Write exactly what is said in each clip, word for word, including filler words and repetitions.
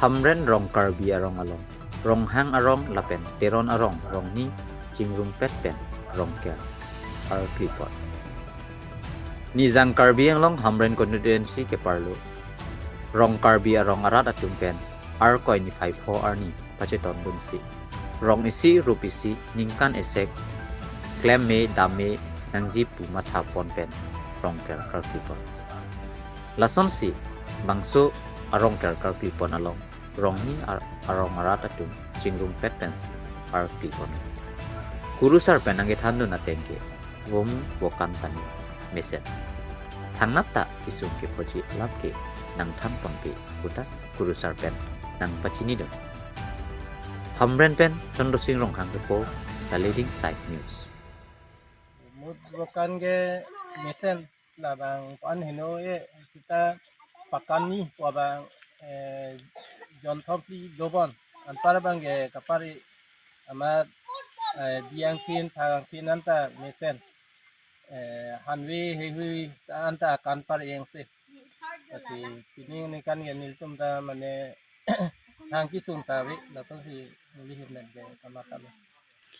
Hamren Rong Karbi Arong along, Ronghang Arong lapen Teron Arong rongni chingrumpet pen Rongker arklipon. Nijang Karbi Anglong Hamren Constituency keparlo Rong Karbi Arong arat atum pen Arkoi niphai pho arni pachetondunsi, rong isi rup isi ningkan esek klem me dam me nangji pu mathapon pen Rongker arklipon. Lasonsi bangso Arongker arklipon along rongni ar-, arong arat atum chingrumpet pensi arklipon. Kurusar pen nangkethandun ateng ke vomu vokan tame mesen. Thangnat ta kesung kephoji alam ke nangthanponpe puta kurusar pen nangpachinidun. Hamren pen Chandra Sing Ronghang report, The Leading Side News. Mut vokan ke mesen labang pan heno e, sita pakani pu abang, eh, jonthom phli dobon. Anpar abang ke kapari amat, eh, diang phin, thangang phin anta mesen. Eh, hanve heihui ta anta akan par eng se. Lasi pining ningkan ke nelitum ta mane hang kesung ta ave, latum si neli hirnen ke kamatame.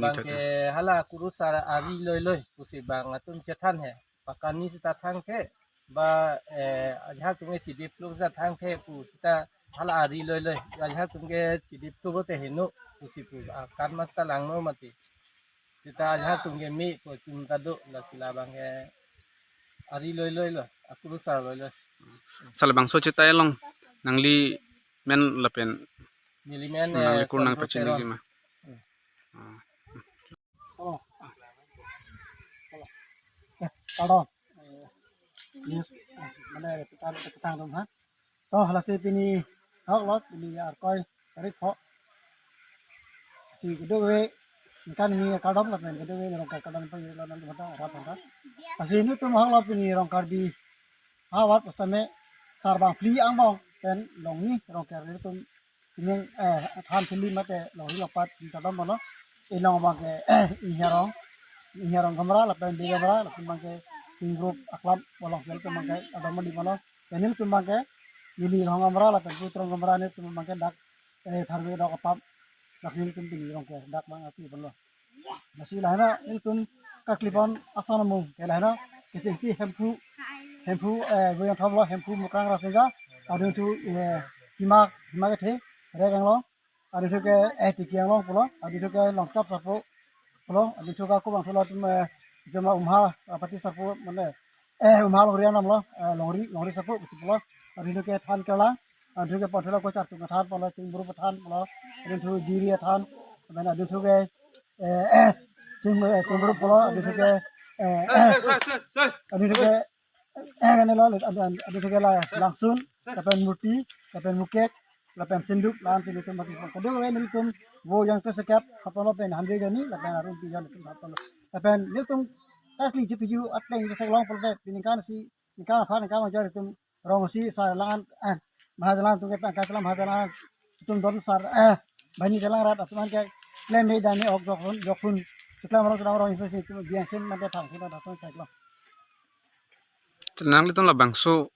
Bang ke hala kurusar ari loiloi pusi bang atum chethan he. Pakani sita thangthe ba, eh, ajahak atum ke chidip lo sita thangthe pu sita hala ari loiloi. Ajahak atum ke chidip lo te heno pusi pu akan mas ta langno mati. Sita ajahak atum ke me pu atum ta do, lasi labang ke ari loiloi lo, akurusar loiloi. Sa labangso chetai along nangli men lapen neli men, nangli eh, kur nang Chandra pachiniji Teron ma? Hmm. Ah. Oh. Eh, pardon. Eh, news, eh, mane, kita, kita tang dum ha. To, lasi pini ahok lo, pini Arkoi tarik pho. Si kedua we, ningkan ni kardom lapen kedua we Rongker kardom pa lo nanti hata, hata, hata. Lasi nelitum ahok lo pini Rong Karbi havar pustame sarbang phli angbong pen longni Rongker nelitum pining, eh, than phli mate longri longpat kardom lo. Inglong abang ke, eh, Inghirong, Inghirong Gamra lapen Bey Gamra lapen abang ke King Group aklam bolong sel tum abang ke kardom di lo. Pen nelitum abang ke Lili Rong Gamra lapen Putrong Gamra nelitum abang ke dak, eh, tharve dok apap dak nelitum pini Rongker dak abang arklipon lo. Lasi lahena nelitum arklipon ason amung ke lahena kechengsi Hemphu, Hemphu, eh, Boyang Thom lo, Hemphu Mukrang Rasinja, adun thu, eh, Hima, Hima Kethe, Rek Anglong, adun thu ke, eh, Tiki Anglong pulo, adun thu ke Longchap Sarpo pulo, adun thu ke kubang thulo tum, eh, joma Umha, Apati Sarpo, mane, eh, Umha Longri anam lo, eh, Longri, Longri Sarpo pusi pulo, adun thu ke Than Kerlang, adun thu ke pon thulo ko Chartung Than pulo, Chingburu Than pulo, adun thu Jiri Than, mane adun thu ke, eh, eh, Ching, eh, Chingburu pulo, adun thu ke, eh, adun thu ke, eh, kane lo, adun, adun thu ke la Langsun, lapen Murti, lapen Mukek, lapen Sinduk, lapen Sinduk tum mati. Kedua we nelitum vo yang kesekep, kapalo pen hanve jani, lapen arum pi jani tum kapalo. Lapen nelitum takli ju piju ateng ju theklong pulote, piningkan si, ningkan aphan ningkan ajar tum rong si sa langan, eh, mahajalan tum ketang kachelam mahajalan tum don sar, eh, bani jalan rat atum an ke klem me dam me ok jok hun, jok hun. Klem rong klem rong itu si tum biang sin mate thang sin thang sin theklong. Nanglitum labangso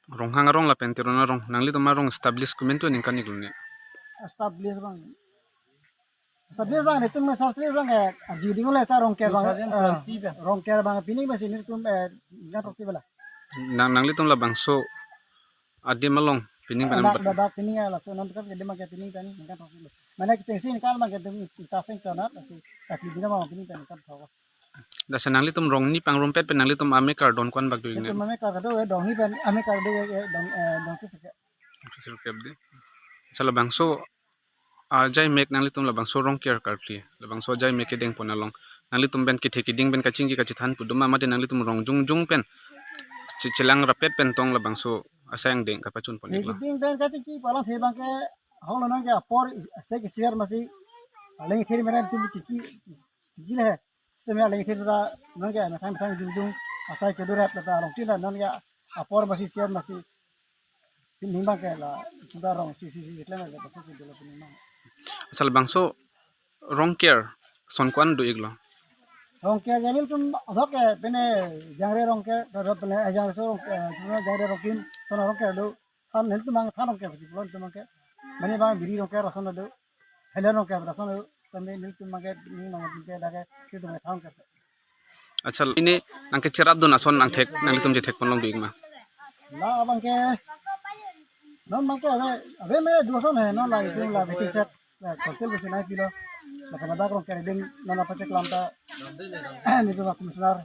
Ronghang Arong lapen Teron Arong, nanglitum arong establish kumen tu ningkan iklo ne? Establish bang. Establish bang, nelitum establish bang, eh, arju ding le ta Rongker bang, eh, two thousand twenty bang. Rongker bang, pining bang si nelitum, eh, ningkan throksi bela. Nang, nanglitum labangso adim along pining bang. Dak, dak, dak, pining ya, laso non tetap jadi bang ke pining kan, ningkan throksi bela. Mane kechengsi ningkan bang ke tum taseng chonat, si kaki bina bang pining kan ningkan throksi. Lasi nanglitum rongni pangrumpet pen nanglitum amekar don ko-an bak do iklo ne? Nelitum amekar do, eh, rongni pen amekar do, eh, don, eh, don kis ke. Kis ke di. Sa labangso ajai mek nanglitum labangso Rongker karkli, labangso ajai mek kedeng pon along, nanglitum pen kethe keding pen kachingki kachethan pu do ma mate nanglitum rong jongjong pen che-, chelang rapet pen tong labangso asai angdeng kapachun pon iklo? Keding pen kachingki pu along the bang ke hong lo nang ke apor se ke share masi aleng the mena tum chingki, chingki le he. Sitame aleng the ra nang ke methang methang jongjong asai chedu rep ta along tin la nang ke apor masi share masi pining bang ke la, kita rong si si si klem le si si dolo pining bang. Sa labangso Rongker ason ko-an do iklo? Rongker jani tum adok ke pene jangre Rongker, dodot pene, eh, jangre so Rongker, eh, jangre Rongkim, sono Rongker do, than nelitum bang than Rongker si pulo nelitum bang ke. mane bang biri Rongker ason do, Thailand Rongker ason do, tame nelitum mage ni nang ke dake situ me thang ke. Accha, pini nangkecherapdun ason nangthek, nanglitum chethek ponlongdun ma? La abang ke, non abang ke ave, ave me do ason he, non la itum la waiting shed, la council besi nangpilo, la kana dak Rongker adim, non apa cek lam ta, nelitum commissioner,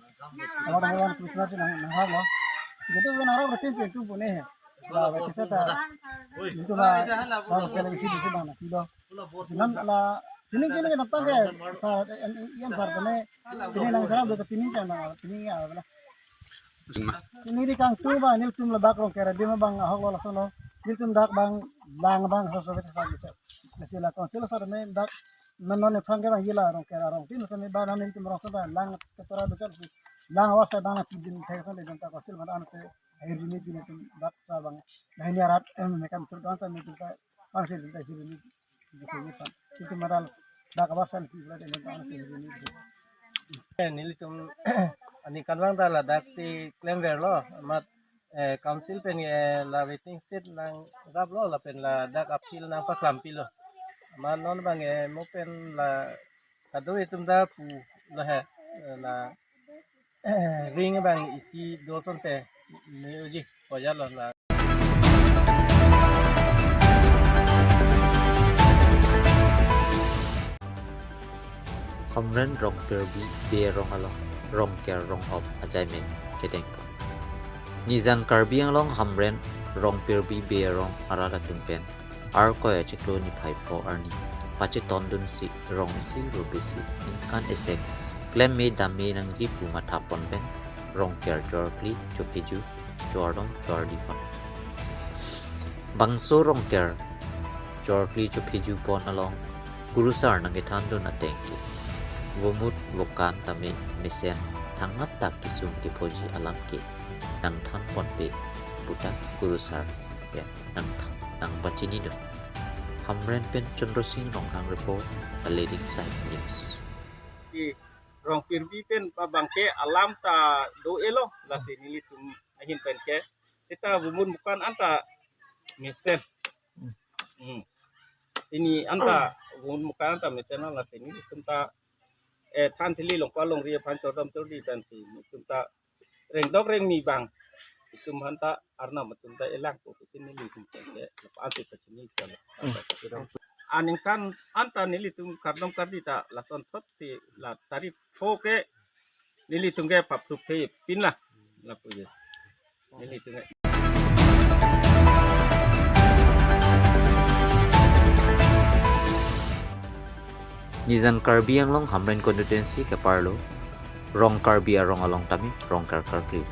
awar awar commissioner si nang, nang hak lo. Jadi ave nang rak berarti pintu pune he. La waiting shed ta, nelitum la, la Rongker besi besi bang nangpilo. Sinan la, pini pini nangtang ke, sa, em, em, sar kene, pini nang sar, betul pini kan, pini ya, bela. Sima. Pini di kangtung bang, nelitum ladak Rongker adim bang, ahok lo lason lo. Nelitum dak bang, bang bang, so so sa gitu. Nasi la council sar me dak, non non ephrang ke bang gila Rongker arong tin, kami bang non nelitum rong sa bang, lang ketora betul si. Lang awas sa bang, si din thai sa le jangka council mana anu se, akhir ini nelitum dak sa bang, nah ini arat, em, mereka betul kan sa nelitum ka, bang si nelitum akhir ini. Itu madal dak awasan ki berada dengan tangan sendiri. Eh, nelitum aningkan bang ta ladak si klemverlo, amat, eh, council pen, eh, la waiting shed nangraplo, lapen ladak appeal nangpaklampilo. Amat non bang, eh, mo pen la kado itum ta pulo he, eh, la ring bang isi do asonte, me uji, koya lo la. Hamren Rongpirbi Bey arong along Rongker rong-op ajaimen kedeng. Nijang Karbi Anglong Hamren Rongpirbi Bey arong arat atum pen Arkoi achiklo niphai pho arni pachetondunsi rong isi ruh isi ningkan isi klemme damme nangji pu mathapon pen Rongker chorkli chopheju chordom chordi pon. Bangso Rongker chorkli chopheju pon along kurusar nangkethandun ateng ke vomut vokan tame mesen thangnat ta kesung kephoji alam ke nangthan ponpe puta kurusar pen nang, nangpachinidun. Hamren pen Chandra Sing Ronghang report, The Leading Side News. Di Rongpirbi pen abang ke alam ta do-elo, lasi nelitum ahin pen ke seta vomut vokan anta mesen. Hmm. Ini anta vomut vokan anta mesen, lasi nelitum ta, eh, than thili longpa longri aphan chordom chordi pensi nelitum ta rengdok rengmi bang, itum aphan ta arnam atum ta elang ko pusi nelitum ke lapu-an si pachini chalo. Hmm. Aningkan anta nelitum kardom kardi ta lasonthot si la tarik pho ke nelitum ke papthup phe pin la. Lapu je. Nelitum ke. Nijang Karbi Anglong Hamren constituency keparlo Rong Karbi arong along tame Rongker karkli.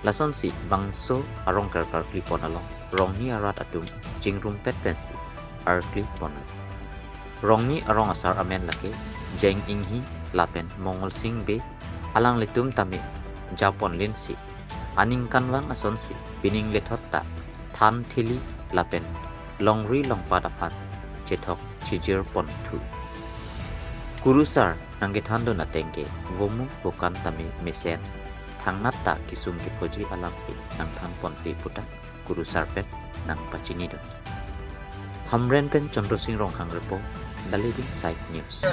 Lasonsi bangso arong karkli pon along rongni arat atum chingrumpet pensi arkli ponlo. Rongni arong asar amen lake Jeng Inghi lapen Mongol Sing Bey, alanglitum tame japon linsi aningkanvang asonsi pining lethot ta than thili lapen longri longpat aphan chethok chijir ponthu. Kurusar nangkethandun ateng ke vomut vokan tame mesen thangnat ta kesung kephoji alam ke nangthan ponpe puta kurusar pen nangpachinidun. Hamren pen Chandra Sing Ronghang report, The Leading Side News.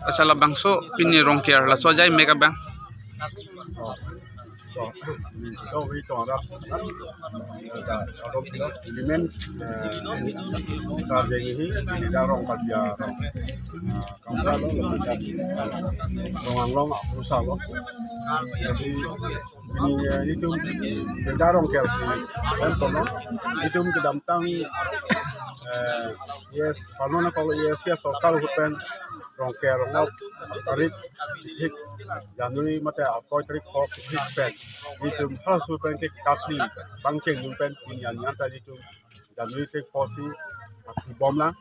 Accha, labangso pini Rongker laso ajai mega bang. So, so, we don't have, uh, the elements, uh, sa jeng hi, ini dak Rong Karbi, uh, Kamra lo, Rong Anglong, uh, Pusa lo. Jadi, ini, uh, itum, ini dak Rongker si, kan kono, itum kedamtang, uh, yes, parno na kalau yes, yes, sorkar ahut pen, Rongker, Rongker, tarik, thik, January mate akoi tarik pho kethik pen, itum first pen ke kapli bangkeng pen pini an ta itum January tarik pho si akhi bomlang.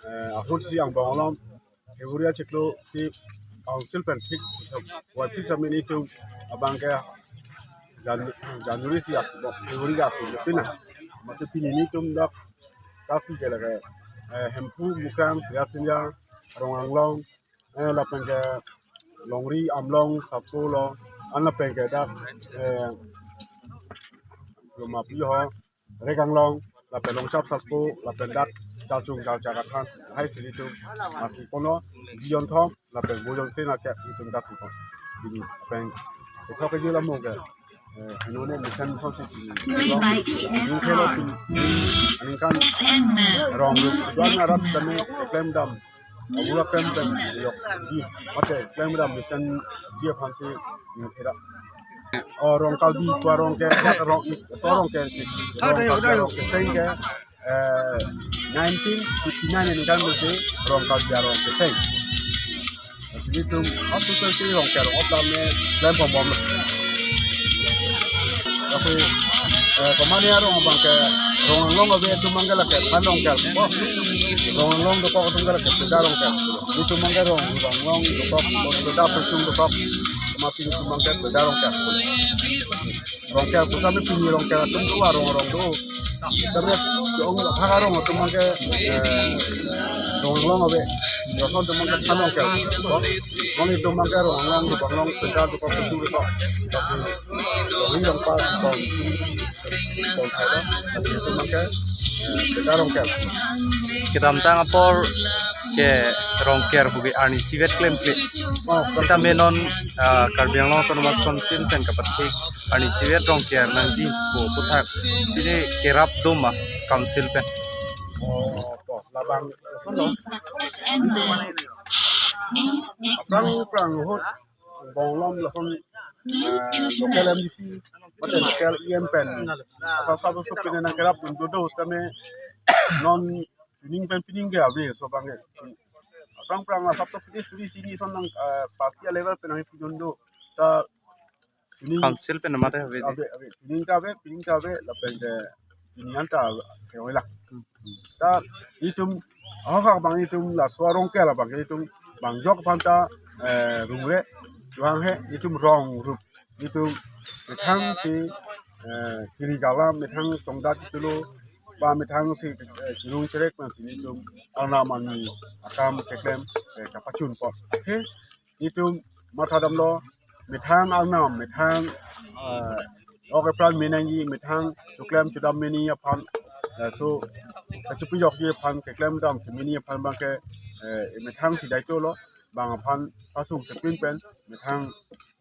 Eh, ahut si angbong along February achiklo si council pen thik wai pisa mini itum abang ke Jan-, January si akhi bom, February ke akhi bom pina. Amatsi pini itum dak kapli ke lake, eh, Hemphu, Mukrang, Biar Sinja, Rong Anglong, eh, lapen ke Longri, Amlong, Sapo lo, an lapen ke dak, eh, Loma Pi ho, Rek Anglong, lapen Longchap Sapo, lapen dak Chachung Chachak Athan, hai si itum, mati kono, Beyond Thom, lapen Beyond Tin ake itum dak kono. Ini, lapen, ithok ke jula mo ke. Eh, inone mission thon si pini. Ini khelo pini. Aningkan rong rup dua arat dame klem dam. Abura klem dam yok di. Mate klem dam mission di aphan si ini khera. Oh, Rong Karbi, kua Rongker, Rong, so Rongker, Rong Karbi, Rongker seng ke. Eh, nineteen fifty-nine aningkan si Rong Karbi arong keseng. Jadi itum hospital si Rongker, Rongker me klem pom bom. Tapi, eh, kemane arong abang ke Rong Anglong ave itum mangke lake pan Rongker. Oh, Rong Anglong dokok itum ke lake peda Rongker. Itum mangke Rong, Rong Anglong dokok, peda Puchung dokok. Amatsi itum mangke peda Rongker. Rongker pusitame pini Rongker atum tu arong arong do. Tame jong bhag arong atum mangke, eh, Rong Anglong ave. Joson atum mangke pan Rongker. Rong itum mangke Rong Anglong, Rong Anglong, Sengkar, Rong Puchung, Rong. Rong Anglong pa, Rong, Rong Thai lo. Amatsi itum mangke, eh, peda Rongker. Kedamtang apor ke Rongker pu ke arni isivet klemkle. Oh, sitame non, ah, Karbi Anglong Autonomous Council pen kapathik arni isivet Rongker nangji pu aputhak. Pini kerap do ma council pen? Oh, to, labang lason lo. Aphrang aphrang ahut angbong along lason, eh, local M D C, mate local E M pen asap asap so pine nangkerap dun do do sitame non pining pen pining ke ave so abang ke. Aphrang aphrang asap so pine suri sini son nang, eh, party level pen nangpi dun do. Ta pining council pen mate ave de. Ave, ave. Pining ta ave, pining ta ave, lapen ke pining anta ave, ke oila. Ta itum, ahok abang itum laso Rongker abang itum bang jok aphan ta, eh, rungre, juhang he, itum rong rup, itum methang si, eh, kiri galam, methang chongdat itulo, ba methang si, eh, chirung cherek pensi itum arnam arni akam keklem, eh, kapachun po. He, itum matha damlo, methang arnam, methang, eh, ok epran menangji, methang choklem chodam meni aphan, eh, so, kachepi jokji aphan, keklem dam chemeni aphan abang ke, eh, methang si daito lo, bang aphan pasung sepin pen, methang,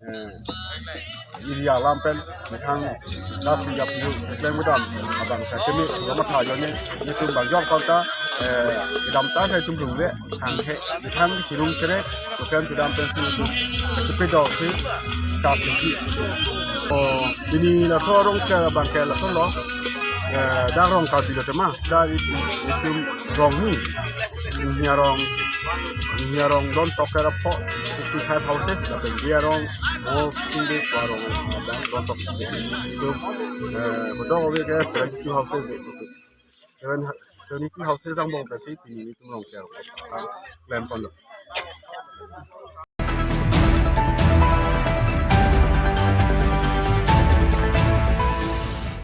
eh, area alam pen, methang dak pijak piju, keklem kedam, abang sa kemi, kamatha ajoine, itum bang jok aphan ta, eh, kedam ta sa itum rungre, thang he, methang chirung cherek, choklem chodam pensi itum, kachepi jokji, kap lagi. Oh, pini laso Rongker abang ke lason lo, eh, dak Rong Karbi lo tema, dak itum, itum rong ni, Hini arong, Hini arong don tok kerap po, sixty-five houses, lapen Bi arong, oh, singde kua arong, don tok singde. Itum, eh, bodo ove ke seventy-two houses de. Seven, seventy-two houses angbong pensi pini itum Rongker klem pon lo.